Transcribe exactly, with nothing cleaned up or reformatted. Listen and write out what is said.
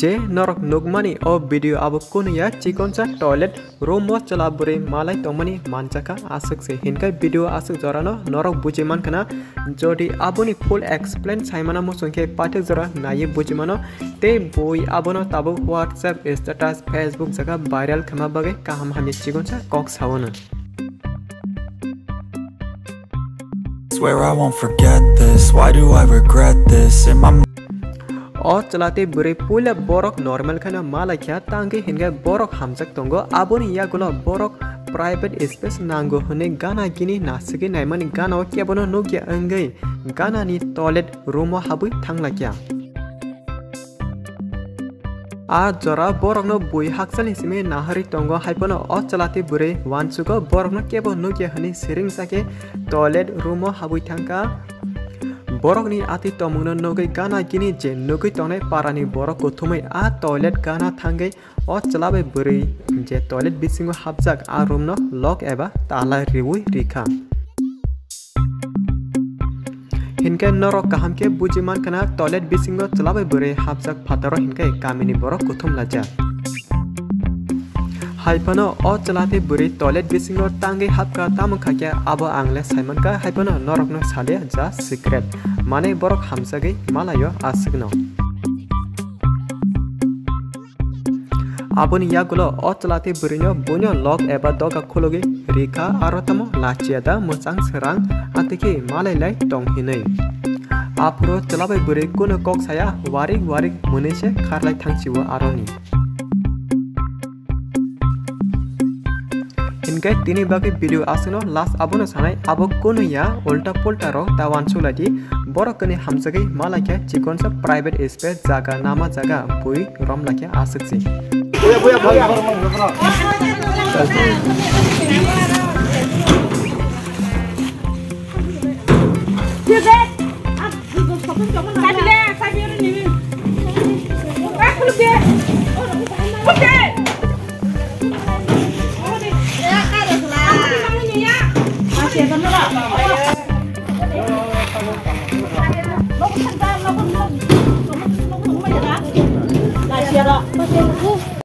Je norok nukmani o video abo kunu ya chikonsa toilet room o chwla bwrwi malai tongmani manjakha aswk se hinkhe video aswk jorano norok buji mankha na. Jodi aboni full explain saimana muchungkhe paithak jora naiwi buji mano tei bui abono tabuk WhatsApp status Facebook jaga viral khama bagwi kaham hamya chikonsa kok saono. Swear I won't forget this. Why do I regret this? In my O chwla tei bwrwi puila borok normal kheno ma laikha, tangwi hinkhe borok hamjak tongo. Aboni yagulo borok private space nango hwnwi gana gini nasigwi naimani gana o kebono nukya wngwi gana ni toilet room o habwi thanglaikha. A jora borokno bui hakchalni simi naharwi tongo, haiphano o chwla tei bwrwi uansugo borokno kebo nukya hwnwi siring sakhe toilet room o habwi thangkha. Borokni atwi tongmungno nugwi gana gini je nugwi tongnai parani borok kuthumwi a toilet gana thangwi o chwla bai bwrwi je toilet bisingo hapjak a roomno lock eba tala riwi rikha. Hinkhe norok kaham khe buji mankha na toilet bisingo chwla bai bwrwi hapjak phataro hinkhe kamini borok kuthum laijak. Haiphano o chwla tei bwrwi toilet bisingo tangwi hapkha tamo khakhe abo ang le saimankha haiphano norokno saliya ja secret. Mane borok hamjagwi malaio aswkno. Aboni yagulo o chwla tei bwrwino buino lock eba doga khulugwi rikha aro tamo lachiya da mwchang srang atwikhe malai lai tong hinwi. Aphuru chwla bai bwrwi kunu kok saya warik warik mwnwi se kharlai thangchio aroni. Hinkhe tini bagwi video aswkno last abono sanai abo kunu ya ulta pulta rok ta uansuk lai di. Borok kwnwi hamjagwi malaikha chikonsa private space jaga nama jaga bui rom laikha aswk se.